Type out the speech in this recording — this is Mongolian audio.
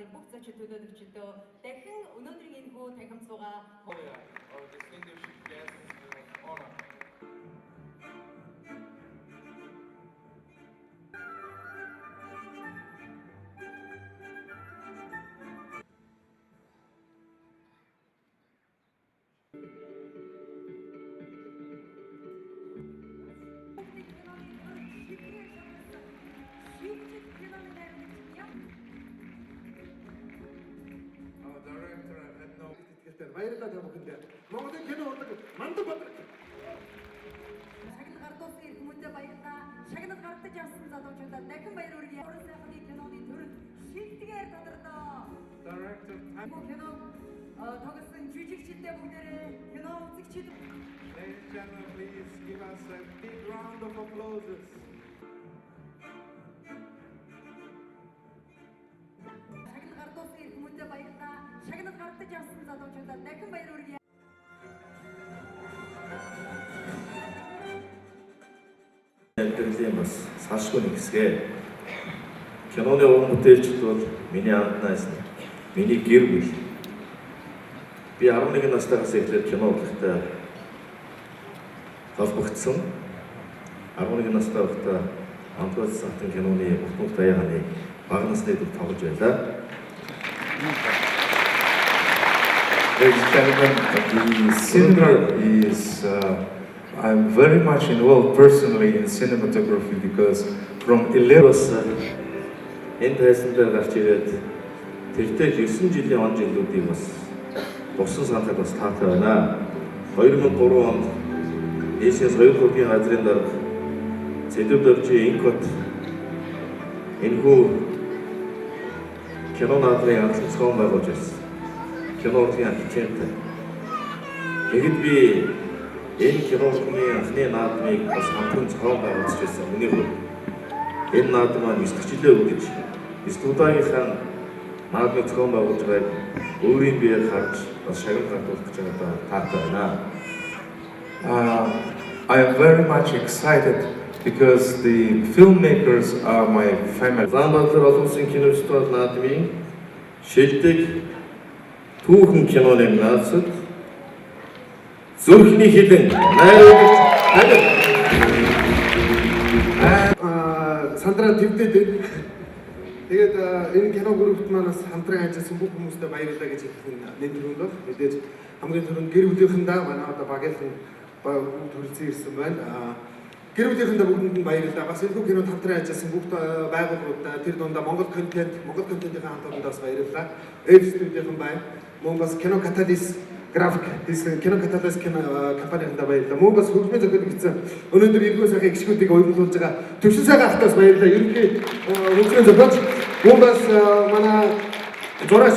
фестивалийн бүх зочин төлөөлөгчдөө дахин өнөөдрийн энэхүү танхимцуугаа Our distinguished guests of honor. Our director and no Итгэлтэй баярлалаа та бүхэндээ. Монголын кино урлаг Мандан Бадраг. Шагнал гардуулсан эрх хүмүүстээ баярлалаа. Шагнал гардаж авсан залуучуудад дахин баяр хүргэе. Уран сайхны киноны төрөлд шилдгээр тодордоо. Director Бу кино тоглосон жүжигчдээ бүгдээрээ кино үзэгчид Ladies and gentlemen, please give us a big round of applause. Шагнал гардуулсан эрх хүмүүстээ баярлалаа. Шагнал гардаж авсан залуучуудад дахин баяр хүргэе. Амьдралын бас салшгүй нэг хэсэг. Киноны уран бүтээлчд бол миний анд найз, миний гэр бүл. Би 11 настайгаас эхлээд кино урлагтай холбогдсон. 11 настай байхдаа Антуан Сантын киноны Бутмаг Даяханы бага насны дүр тоглож байлаа. Ladies and gentlemen, the cinema is. I'm very much involved personally in cinematography because from 11 Бас энэ тайзан дээр гарч ирээд тэртээ 9 жилийн он жилүүдийг бас дусан санахад бас таатай байна. 2003 онд Эсийн соёл урлагийн газрын дарга Сэдв Доржи Инкот энэхүү кино наадмын анхны зохион байгуулж байсан. Кино урлагийн академид. Тэгэхэд би энэ кино урлагийн анхны наадмыг бас хамтран зохион байгуулж байсан. Миний хувьд энэ наадам маань 9 дахь жилээ үргэлж 9 дахь удаагийнхаа наадмыг зохион байгуулж байгааг өөрийн биеэр харж бас шагнал гардуулах гэж байгаадаа таатай байна. I am very much excited because the filmmakers are my family. Улаанбаатар олон улсын кино фестивал наадмын шилдэг түүхэн киноны номинацид "Зүрхний хилэн" найруулагч Танир. Сандраа твдээд байна. Тэгээд энэ кино группт маань бас хамтран ажилласан бүх хүмүүстээ баярлалаа гэж хэлэх нь нэг түрүүнд бол мэдээж хамгийн түрүүнд гэр бүлийнхэндээ, манай одоо багийнхан бүгд хүрэлцэн ирсэн байна. Гэр бүлийнхэндээ бүгдэнд нь баярлалаа. Бас энэхүү кинонд хамтран ажилласан бүх байгууллагуудаа, тэр дундаа Монгол контент, Монгол контентын хамт бас баярлалаа. F студийн байна. Мөн бас кино Catalyst график хийсэн кино Catalyst кино компанийхандаа баярлалаа. Мөн бас хөгжмийн зохиол хийсэн өнөөдөр эргүү сайхан гишгүүдийг уямлуулж байгаа Төвшин сайхан ахтаас баярлалаа. Ерөнхий хөгжмийн зохиолч мөн бас манай зураач